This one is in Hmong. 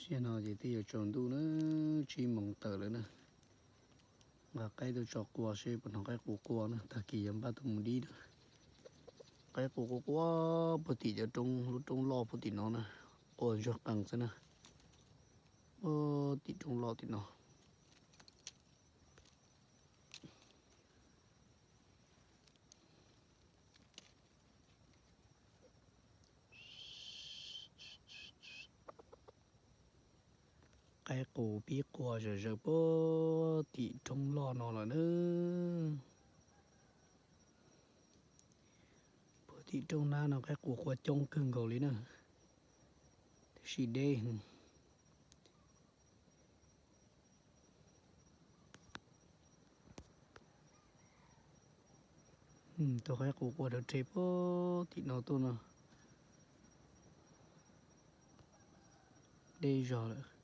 Yog no ces twb yuav tsaus ntuj na, tsib moos tawm lawm na. Nqa qaib tuaj tso qua seb puas hnov qaib qus qua na, tag kis yuav npaj tuaj mus dib na. Qaib qus qua qua puag tim cov roob, lub roob loj puag tim no na, qua ntsuag qees xwb na. Puag tim roob loj tim no. Qaib qus pib qua zom zaws puag tim roob loj no lawm na. Puag tim roob nab no qaib qus qua coob kawg nkaus li na, tab sis deb. Tus qaib qus qua rau rhe puag tim no tuaj no, deb zog lawm.